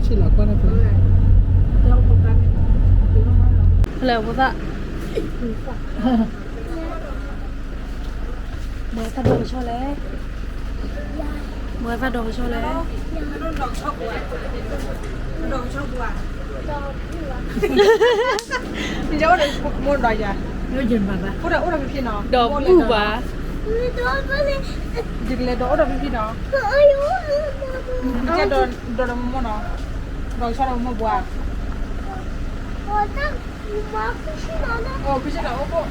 ဆ့ၣ်နီၤကွၢ်တၢ်ဖဲ ဖဲလဲၣ်ဖိသၣ် မ့ၢ်သၣ်ဒီကဆီလဲၣ်, မ့ၢ်သၣ်ဒီကဆီလဲၣ်, ဒီးဘူၣ်ဘၣ်, ယကလဲၤဒီးအိၣ်ဒီးဖံဖံနီၤ, ဒီးကလဲၤဒီးအိၣ်ဒီးဖံဖံနီၤ, ဒီးကဆီဒီးမိၢ်ဘှါ ဒီးဆၢဒီးအိၣ်ဖိ,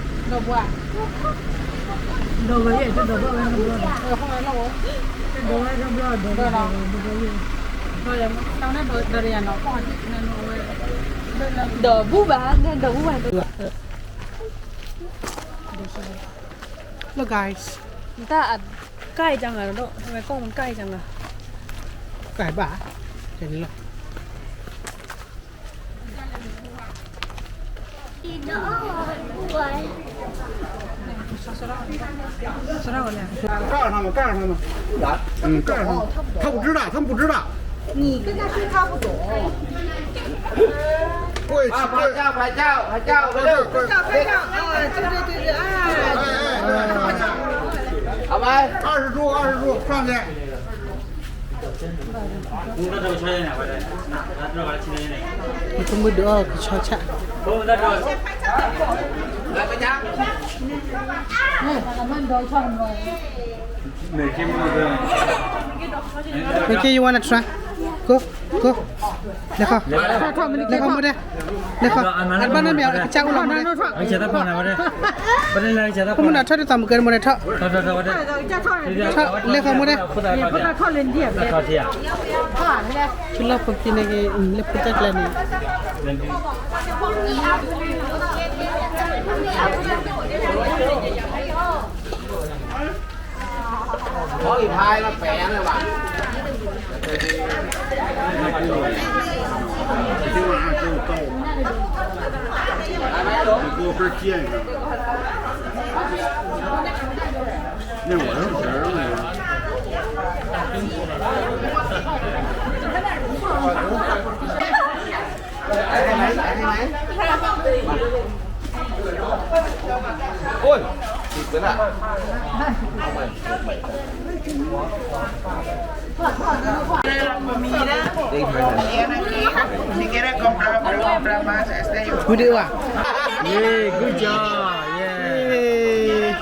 ဒီးဘှါ, ဒီးဝဲယဲၢ်တဒီးဘၣ်ဝဲနီတဘျီဒီး, ဒီးဝဲတဘျီဒီး, ဒီးဘူၣ်ဘၣ်, ဒီးဘူၣ်ဘၣ်, Look, guys. တၢ်အကၢ်အံၤကၢ်ဂၤဒီး, ဝဲကီၢ်မကၢ်အံၤကၢ်ဂၤ, ကၢ်ဘၣ်, တန့ၣ်လီၤ. 告诉他们，告诉他们，嗯，告诉他们，他不知道，他们不知道。你跟他说他不懂。过去，啊，拍照，拍照，拍照，拍照，拍照，啊，对对对对，哎，哎，哎，哎，好吧。二十桌，二十桌，上去。 ဖိမုၣ်ဒုးအီၣ်ကဆီဆၣ်, Okay, you wanna try? Go, go. လဲၤဃီ, လဲၤဃီမူဒဲ, လဲၤဃီ, အဘၣ်နီၢ်မ့ၢ် ကစၢ်အိၣ်လီၤမူဒဲ, ဖိမုၣ်နီၤထီၣ်ဒ်သိးမုၢ်ကဲမူဒဲထီၣ်, လဲၤဃီမူဒဲ, ဆူလီၢ်ဖိခံန့ၣ်ဂ့ၤ လၢဖိတၢ်ကျဲန့ၣ် Good, good job, yeah.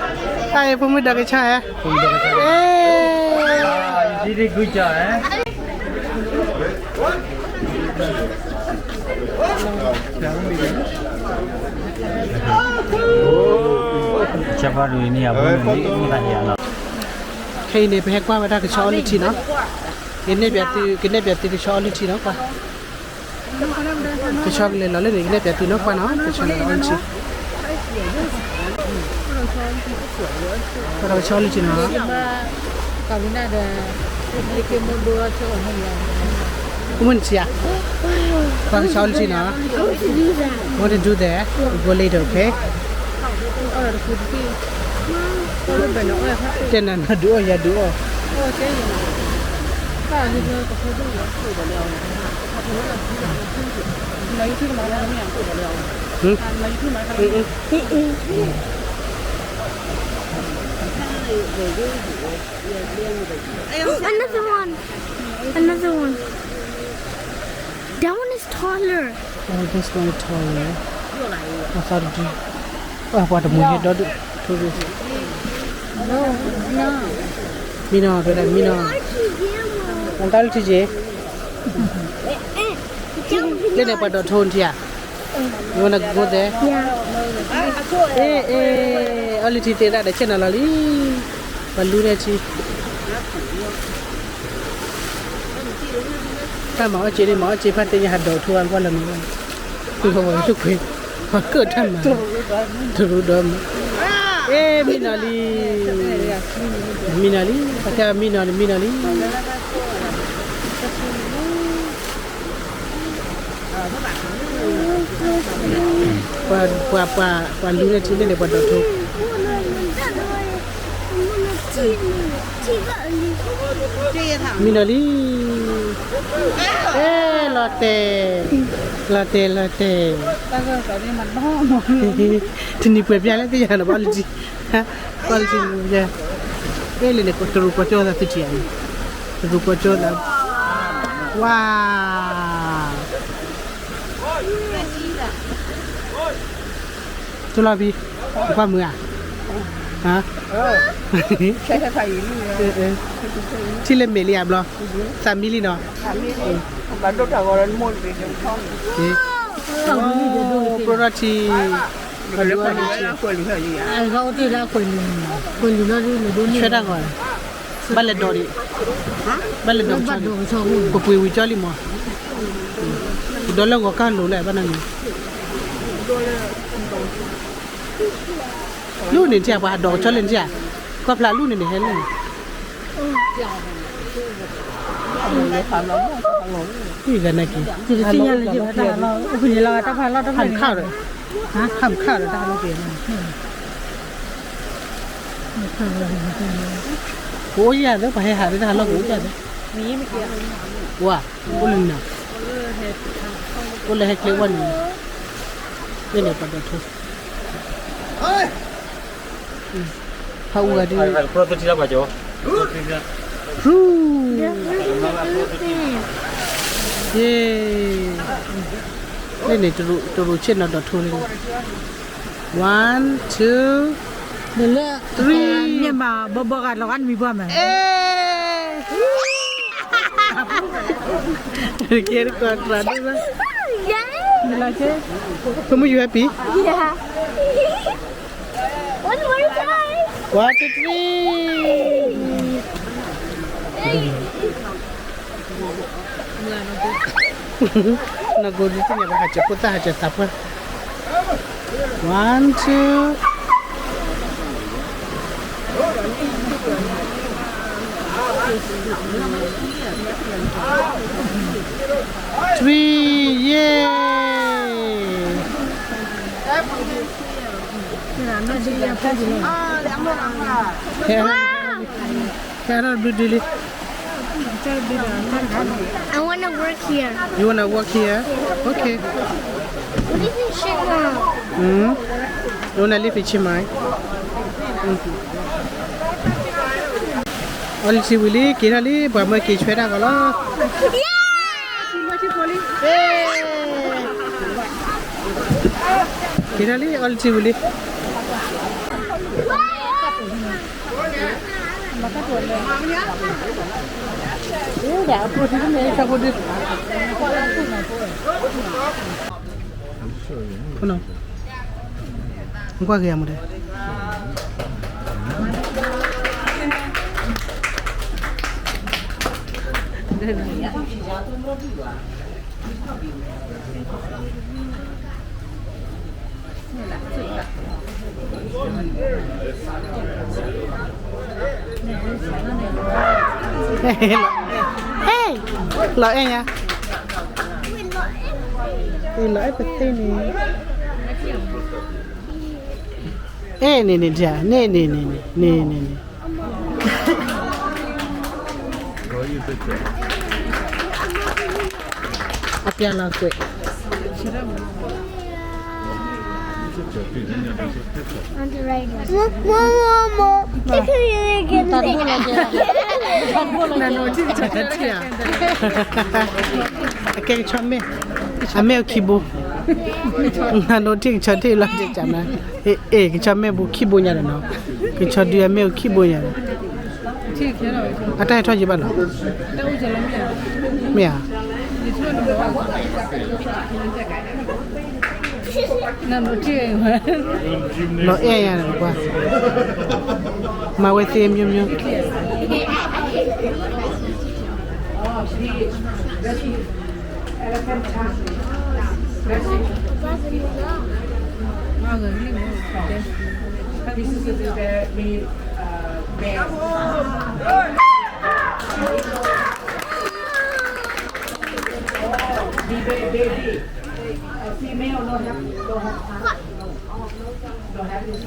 Hi, ဖိမုၣ်ဒီးကဆီ, eh? Hey. Wow, you did a good job, eh? ခဲအံၤန့ၣ် ပဟဲကွၢ်ဝဲဒၣ်ကဆီအီလုၢ်ထံနီၤ, ကနဲၣ်ပၠးသု, ကနဲၣ်ပၠးသုကဆီအီလုၢ်ထံနီၤ, ကွၢ် ကဆီကလဲၤလီၤလၢန့ၣ် ကနဲၣ်ပၠးသုနီၤ, ကွၢ်နီၤ, ကဆီလီၤအီလုၢ်ထံ, ကွၢ်ဒီးကဆီအီလုၢ်ထံနီၤ, ကမုၢ်နထံဧါ, ကွၢ်ကဆီအီလုၢ်ထံနီၤ, what to do there, we go later, okay? တဲနၤနၤဒုးအီၣ်ယၤဒုးအီၣ်, ဟၢ Another one. Another one. That one is taller. Oh, this one is taller. I thought it was. ပှၤတမူၤဟဲဒီဒူၣ်, မံနီၤ, တဲဒၣ်မံနီၤ, အတၢ်လၢထံက့ၤ, လၢန့ၣ်ပှၤဒိးထိနထံဧါ, you wanna go there? အ့ အ့ အီလုၢ်ထံသ့ဒၣ်ဒီးဆ့ၣ်နီၤလီၤလံ, ပှၤလူန့ၢ်ထံ တၢ်မၤအီၣ်စ့န့ၣ် မၤအီၣ်စ့ဖါသ့ၣ်ညါဟးဒိးထိအါကွၢ်လၢမုၢ်, လီၤဝဲလၢကွ့, ပှၤကၢၣ်တၢ်မၤ, တရူးဒီးမုၢ်, အ့ မံနီၤလံ, မံနီၤလံ, ပှၤတဲမံနီၤန့ၣ်မံနီၤလံ. ပှၤ ပှၤ ပှၤ ပှၤလူန့ၢ်ထံန့ၣ်န့ၣ် ပှၤဒိးထိ. မံနီၤလံ, အဲ လီၤတဲာ်, လီၤတဲာ် လီၤတဲာ်, တနံၤပှဲၤပျၢ်လၢသ့ၣ်ညါနီၤ ဘၣ်လၢတံၢ်, ဘၣ်လၢတံၢ်ပှဲၤ, အဲလၢန့ၣ် တရူးကွီၢ်ကၠီသးသုထံၣ်ဧါန့ၣ်, တရူးကွီၢ်ကၠီသး, ဝါ တိၢ်လီၤဖံ, ကွၢ်မုာ်ဧါ, ထံၣ်လၢမဲာ်လံဧါဘျီ, သးမံလံနီၤ, ပရထံ, ဆွဲတၢ်ဂီၤ, ဘၣ်လဲၤဒိးဒံး, ဘၣ်လဲၤဒိးကဆီ, ပပှ့ၤဝံၤကၠီလံမး, ပဒီလၢဂီၤကၢ်လိၤလၢဘၣ်နီၤန့ၣ် လူန့ၣ်ထံၣ်ဧါ ပှၤဟးဒိးကဆီလၢန့ၣ်ထံၣ်ဧါ, ကွၢ်ဖျါလူန့ၣ်န့ၣ် ဟဲလူန့ၣ်, ဟံၣ်ဂၤနာ်က့ၤ, ဟးမခၣ်ဒီး, ဟးမခၣ်ဒီးတၢ်ဟးလီၢ်က့ၤ, ကအိၣ်ယၤသ့ ပှၤဟဲဟးသ့တၢ်ဟးလီၢ်ကအိၣ်ယၤသ့, ဝါ, အိၣ်လၢနၤ, အိၣ်လၢဟဲကျဲဝဲန့ၣ်, န့ၣ်ပှၤဒိးထူ ဖးအူဂၤဒ်, ရူ, ယ့, န့ၣ်န့ၣ် တရူးဆ့ၣ်နီၤဒီးထူလံ, one, two, three, မ့ၢ်ဘၣ်ဘီဘီဂၤလီၤဂာ်နမံၤပှၢ်မး, အဲ, ကဲတကီးတရၢ်ဒိၣ်လၢ, ဖိမုၣ် you happy? Yeah. One more time. One, two, three. နီၢ်ကိဒ်သ့ၣ်ညါဘၣ် ဟးစၢၤဖိသၣ် ဟးစၢၤသးပှၢ်, one, two, three, yay. ဟဲထီၣ်ဘျုးဒုလံ, I wanna work here. You wanna work here? Okay. What is in Chiang Mai? Mm. You wanna live in Chiang Mai? Mm. အီလံထံဝံၤလံ က့ၤထီၣ်လံ ပှၤမၢက့ၤဆွဲတၢ်ဂီၤလီၤ. က့ၤထီၣ်လံ အီလံထံဝံၤလံ. ကွၢ်က့ၤအမူဒဲး လီၤအဲၣ်ညါ, လီၤအဲၣ်ပသ့ၣ်န့ၣ်, အဲၣ်န့ၣ်န့ၣ် န့ၣ်န့ၣ်န့ၣ် န့ၣ်န့ၣ်န့ၣ် အပျဲလီၤကွဲး အကဲကဆီမဲာ်, အမဲာ်အိၣ်ခံဘိ, နၤဒိးထံၣ်ကဆီထံၣ်လီၤတကးမး, အဲ အဲ ကဆီမဲာ်ဘူးခံဘိညါဒီးနီၤ, ကဆီဒုးအမဲာ်အိၣ်ခံဘိညါဒီး, အတၢ်ဟဲထီၣ်ယံၤဘၣ်လီၤ, မ့ၢ်ဧါ, လီၤအဲၣ်ယၤန့ၣ်ကွၢ်, မၤဝဲသ့မျိုးမျိုး,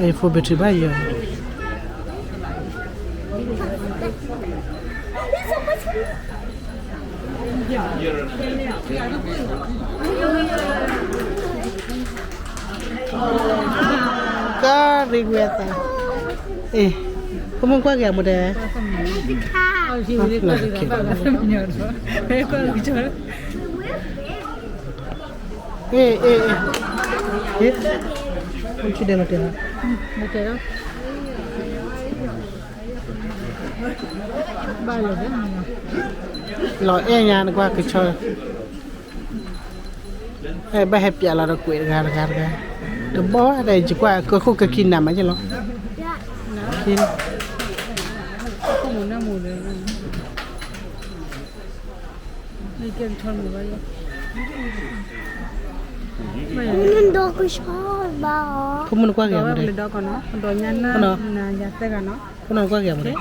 အ phone battery ဘၣ်ယီၤ ကရံဝဲသး, ဖိမုၣ်ကွၢ်က့ၤအမူဒဲး, အ့ အ့ အ့ မုၢ်ဆံဒဲးလီၤတဲာ်လီၤ, လီၤအဲၣ်ညါနကွၢ်ကဆီ, ဘၣ်ဟဲပျးလီၤဒီးကွဲးတဂၤတဂၤတဂၤ, တဘီဒီးယကွၢ်ကခိၣ်ကခံနၤမးယဲလီၤ, ဖိမုၣ်နကွၢ်က့ၤမူဒဲး,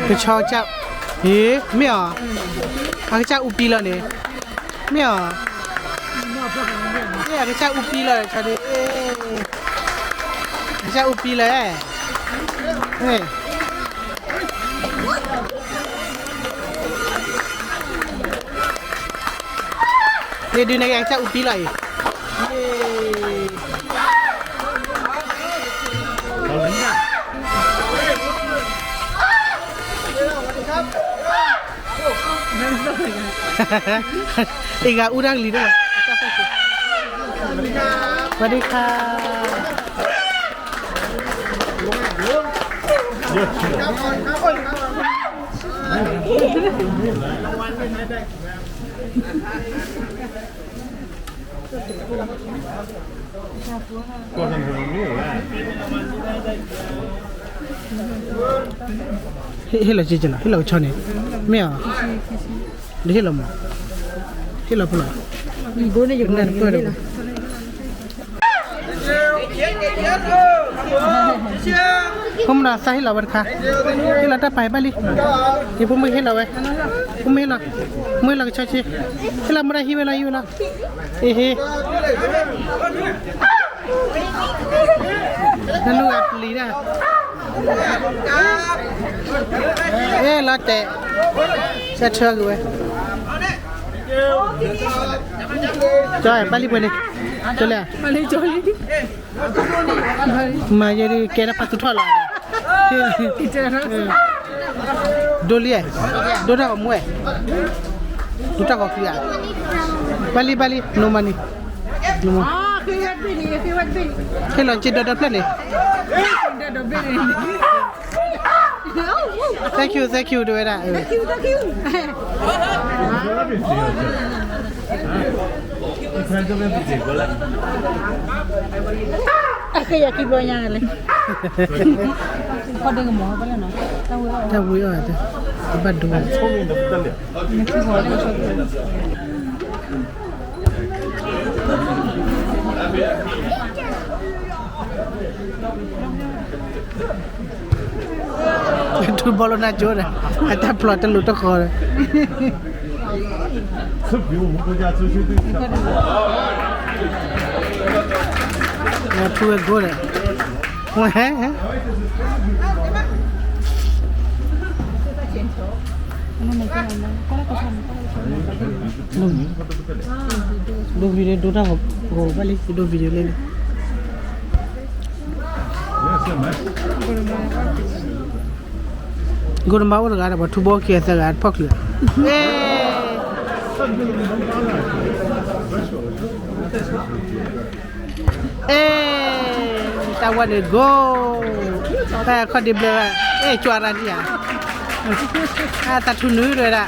ကဆီကၢ်, ဟ့ၣ် မ့ၢ်အီၤ, အကစၢ်အူပံလီၤန့ၣ်, မ့ၢ်အီၤ, မ့ၢ်အကစၢ်အူပံလီၤ, အကစၢ်အူပံလီၤ, ဒုးန့ၣ်ကစၢ်အူပံလီၤအံၤ, အ့ၣ်ဂၤအူတၢ်ကလံၤဒိၣ်, ဝၤဒံခါ, ဟ့ၣ်လီၤက့ၤက့ၤလီၤ, ဟ့ၣ်လီၤကဆီန့ၣ်, မ့ၢ်အီၤ, ဒ်ဟ့ၣ်လီၤမး, ဟ့ၣ်လီၤဖိလီၤ, နၢ်တပၢၢ်ဒီး ဖိမုၣ်ဒီးသးဟ့ၣ်လီၤဝဲတခါ, ဟ့ၣ်လီၤတၢ်ပာ်ဘၣ်လံ, ယဖိမုၣ်ဟ့ၣ်လီၤဝဲ, ဖိမုၣ်ဟ့ၣ်လီၤ, မုၣ်ဟ့ၣ်လီၤကဆီဆ့, ဟ့ၣ်လီၤမုၢ်ဒၣ်ဟံးဝဲလီၤဟံးဝဲလီၤ, အ့ဟ့, နလူၤအပျံၤဒၣ်, အ့လီၤတဲာ်, ဆၢထၢက့ၤဝဲ ကၠီဘၣ်လံပှဲၤန့ၣ်, ကၠီလဲၣ်, မၤယဲဒ်ကဲတၢ်ဖးသူထီၣ်လီၤ, ဒိလံ, ဒိတၢ်ဂီၤမူဝဲ, ဒိတၢ်ဂီၤချံဧါ, ဘၣ်လံဘၣ်လံ, နိမၤနံၤ, ဟ့ၣ်လီၤက့ၤဒီးဒီဖျၢၣ်န့ၣ် Thank you, thank you တဝဲဒၣ်, thank you, thank you, အဃ့ယၤခံဘျီညါလဲၣ်, တၢ်ဝံအီၣ်, တဘၣ်ဒိ ထူဘီလိနၢ်ကၠိဒီး အတၢ်ဖျိတလိၤတဃီဒီး ထူဝဲကိးဒီး ဒိ ဒိ video ဒိတၢ်ဂီၤဘၣ်လံ ဒိ video လၢလံ ဂိၢ်တမါအိၣ်တဂၤဒီးပှၤထူဘီက့ၤအသၢဂၤတဖီၣ်ချံ, အဲ, တၢ်ဝဲန့ၣ်ဂိၢ်, တၢ်ခီၣ်ဒ့ဘျဲၣ်, အဲ ကွၢ်ရၣ်ဒံးဧါ, အတၢ်ထူနုၤဒၣ်ဝဲဒၣ်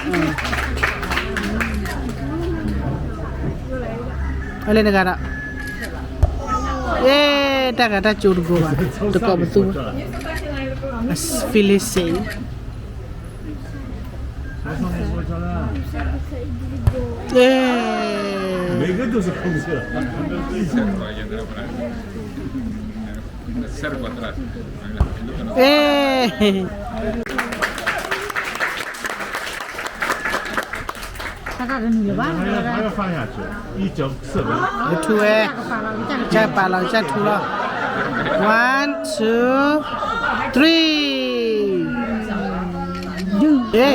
အ လဲၤနဂၤဒီး, အဲ, တၢ်ဂၤတၢ်ကၠိတကိးဘၣ်, တကိးပသူ, I feel it safe. အဲ, အဲ, ထူဝဲ, ကစၢ်ပာ်လီၤ ကစၢ်ထူလီၤ, one, two, three. အဲ,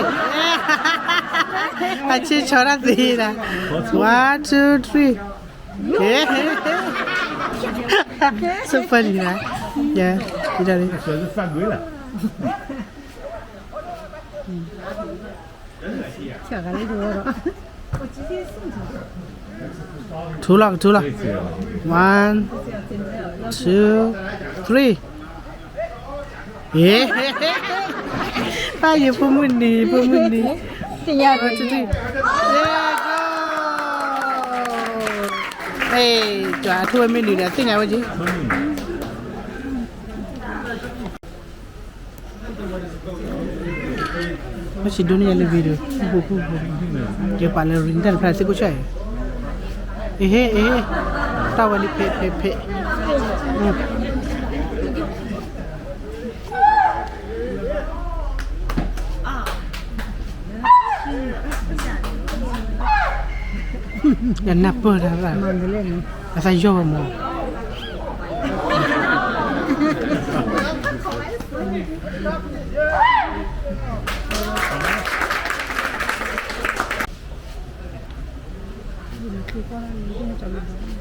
အဆ့ဆီတၢ်သ့ဒၣ်, one, two, three. အဲ, so funny ဒၣ်, ယဲ, ဒ်လီၤ, ထူလီၤ ကထူလီၤ, one, two, three. ယဲ, တၢ်ယဖိမုၣ်နံၤ ဖိမုၣ်နံၤ, သ့ၣ်ညါ, အဲ, အထူဝဲမ့ၢ်နံၤဒီး သ့ၣ်ညါဝဲက့ၤ. What she doing လၢ video, ဖူဖူဖူဖူ, ယပာ်လၢ ring တၢ်တဖျၢၣ်သ့ၣ်ကိးဆၢ, အဟ့ အဟ့, တၢ်ဝဲလံ ဖဲ ဖဲ ဖဲ, ယနၢ်ပၢၢ်တၢ်, အသးယီၢ်ဝဲမး.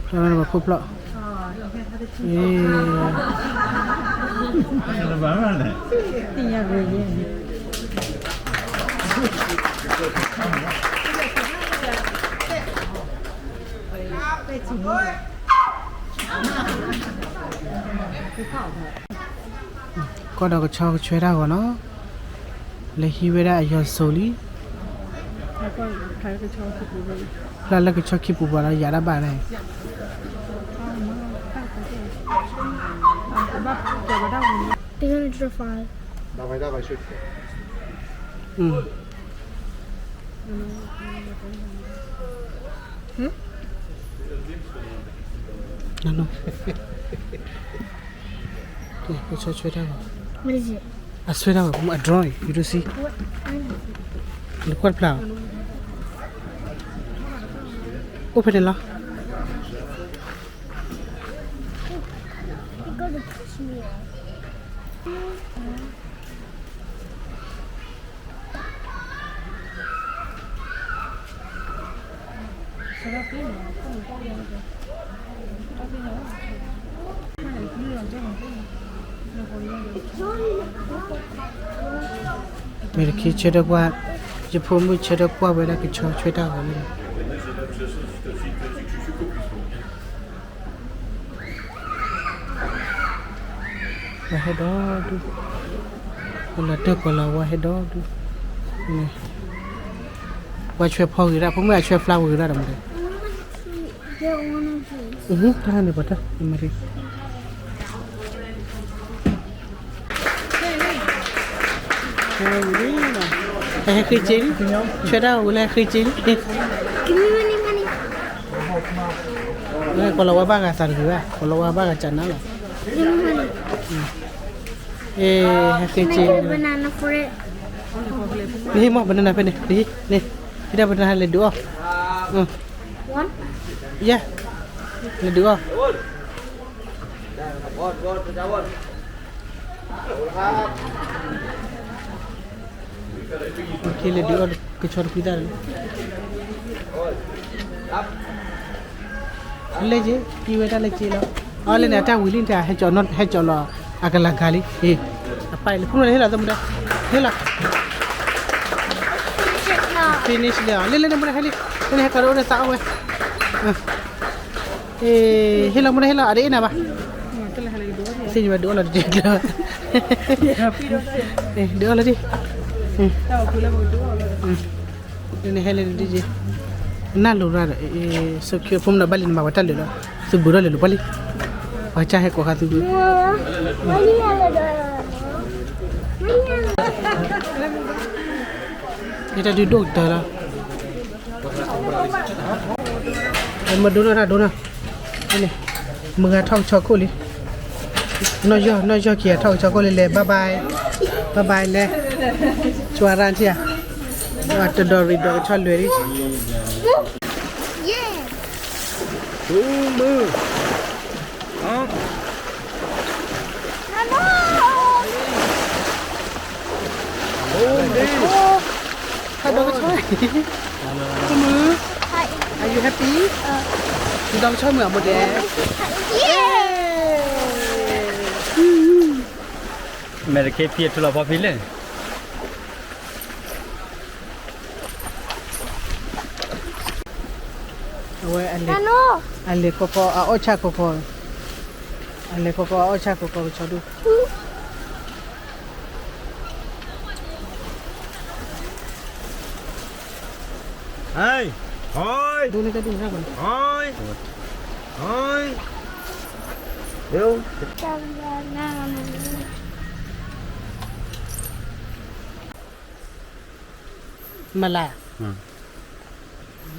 ဖျါလၢပှၤခိၣ်ဖျီၣ်, အ့, ကီၢ်ဒီးကဆီကဆွဲတၢ်ဂီၤနီၤ, လဲၤဟံးဝဲဒၣ်အယီၤစိၤလံ, ဖျါလၢကဆီခံပူၤဘၣ်လီၤ ယၤဒၣ်ဘၣ်န့ၣ်. They're gonna draw five. Hmm? ကဆီဆွဲတၢ်ဂီၤ, What is it? အဆွဲတၢ်ဂီၤ အ drawing, you don't see? What? နကွၢ်တဖျါ, အိၣ်ဖဲန့ၣ်လီၤ. He got the push me. မ့ၢ်တခီဆၢထၢၣ်ကွၢ်, ယဖိမုၣ်ဆၢထၢၣ်ကွၢ်ဝဲဒၣ်ကဆီဆွဲတၢ်ဂီၤန့ၣ်. ဝဲဟဲဒီဒူၣ်, ပလီၤတၢၢ်ပလီၤဝါဟဲဒီဒူၣ်, ပှၤဆွဲဖီဂ့ၤဒၣ် ဖိမုၣ်အဆွဲ flower ဂ့ၤဒၣ်ဒီးမ့ၢ်, တၢ်န့ၣ်ပှၤတၢ်မ့ၢ်, ဟဲဃ့က့ၤလံ, ဆွဲတၢ်ဝံၤလၢဟဲဃ့က့ၤလံ. ပလီၤဝါဘၣ်ဂၤသးတဂ့ၤဘၣ်, ပလီၤဝါဘၣ်ဂၤကနၤလီၤ. အဲ, ဟဲဃ့က့ၤ, နဟ့ၣ်မ့ၢ် banana ဖဲန့ၣ်, နဟ့ၣ်, ဟ့ၣ်တၢ် banana လဲၤဒုးအီၣ်, ယဲ, လဲၤဒုးအီၣ်. လဲၤဒုးအီၣ်ကဆီတဖုသၣ်လၢ, လဲၤက့ၤ, ဟံးဝဲတၢ်လဲၤက့ၤလီၤ. အီၤလဲၤန့ၣ် အတၢ်ဝံၤလံန့ၣ် ဟဲကၠီလီၤအကလၤကၤလံ, အပၢ်လၢ ဖိမုၣ်လၢဟ့ၣ်လီၤ သမူဒါ, ဟ့ၣ်လီၤ. Finish လံ, လဲၤလဲၤန့ၣ် မူဒါဟဲလံ, လဲၤန့ၣ် ဟဲကီးဒီးအိၣ်ဒီးသးအီၣ်ဝဲ. ဟ့ၣ်လီၤ မူဒါဟ့ၣ်လီၤ အတအ့ၣ်နၤဘၣ်. သ့ၣ်ညါဘၣ် ဒုးအီၣ်လီၤတကဲကျၢၤ, ဒုးအီၣ်လီၤဒ်, န့ၣ်ဟဲလၢဒ်, နၢ်လိၤရၣ်ဒီး အ့ၣ် ဆိၣ်ခံ ဖိမုၣ်နီၤ ဘၣ်လံနမၤဝဲတၢ်လၢာ်လီၤ, သုဘူးထီၣ်လၢာ်လီၤပှၢ်လံ, ပှၤကၢ်ဟဲကိးဃါသုဘူး, ဟဲတၢ်ဒုးဒိၣ်ကတၢၢ်လီၤ, မ့ၢ်ဒိနီၢ်တၢ်ဒိနီၢ်, န့ၣ်, မုၢ်ဂၤထီၣ်ကဆီခိၣ်လံ, နီၢ်ယီၢ် နီၢ်ယီၢ်ခံဂၤထီၣ်ကဆီခိၣ်လံလဲၣ်, bye bye, bye bye လဲၣ်, ကွၢ်ရၣ်ထံၣ်ဧါ, တဒီးရံးဒီးကဆီလွဲၢ်လံ, Yeah. မုၢ်, ဟဲဒီးကဆီ, မုၢ်, are you happy? နဒီးကဆီမုၢ်အမိၢ်တဲ, မဲာ်တခ့ဖံအထူလီၤဖီဖံလၢ အဝဲအလဲၤ, အလဲၤခီခီ အအီၣ်ဆၣ်ခီခီ, အလဲၤခီခီ အအီၣ်ဆၣ်ခီခီ ကဆီဒိၣ်, ဟဲ, ဟဲ, ဒိၣ်န့ၢ်ကဒိၣ်ရၣ်ဘၣ်န့ၣ်, ဟဲ, ဟဲ, မၤလၤ,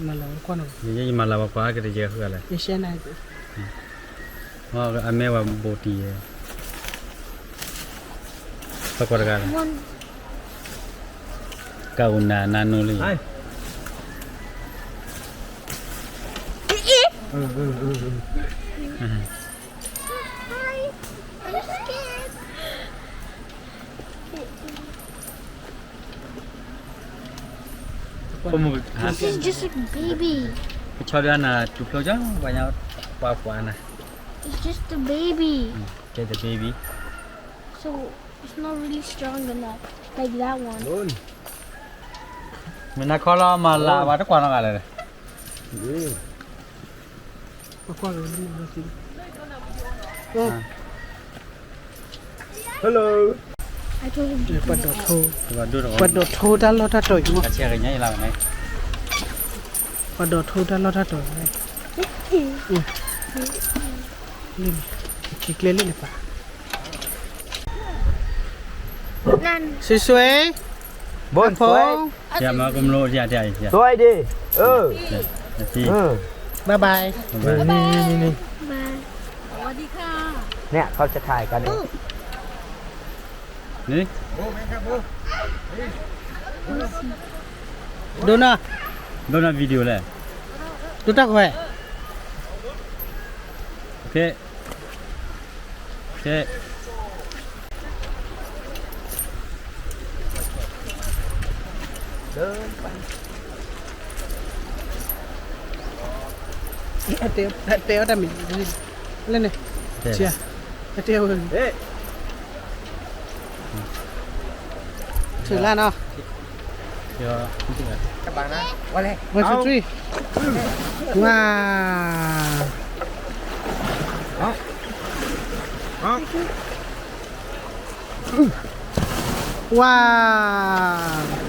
မၤလၤဝဲကွၢ်နီၤ, ယမၤလၤဝဲကွၢ်ကတယဲၢ်ဃုဂၤလဲၣ်, ယရှဲနၤ, အမဲဝဲဘိတံၢ်ယဲၢ်, ပကွၢ်တဂၤလီၤ, ကၢ်အိၣ်နၤနၤနိလံ, This is just a baby. ကဆီဒၣ်နၤ တူၢ်ဖျိကၠီ ပှၤညါ ပှၤကွၢ်နၤ, It's just a baby. Just a baby. So it's not really strong enough like that one. မ့ၢ်နခီလီၤမၤလၤ ပှၤတကွၢ်နီတဂၤလဲၣ်, ပှၤဒိးထိ, ပှၤဒိးထိတၢ်လီၢ်တၢ်တီၤအံၤ, ပှၤဒိးထိတၢ်လီၢ်တၢ်တီၤအံၤ, လၢန့ၣ်, က့ၤကျဲလၢန့ၣ်ပၢ်, ဆွ့ဆွ့, ဘိၣ်ဖိ, ဆွဲဒ့, bye bye, န့ၣ်ခီကထါကန့ၣ်, ဒိၣ်နီၢ်, ဒိၣ်နီၢ် video လဲၣ်, ဒိၣ်တၢ်ခွဲး, တဲအီၤတၢ်မံၤ, လၢန့ၣ်, တဲအီၤ, ထုးလၢနီၤ, one two three, wow, wow.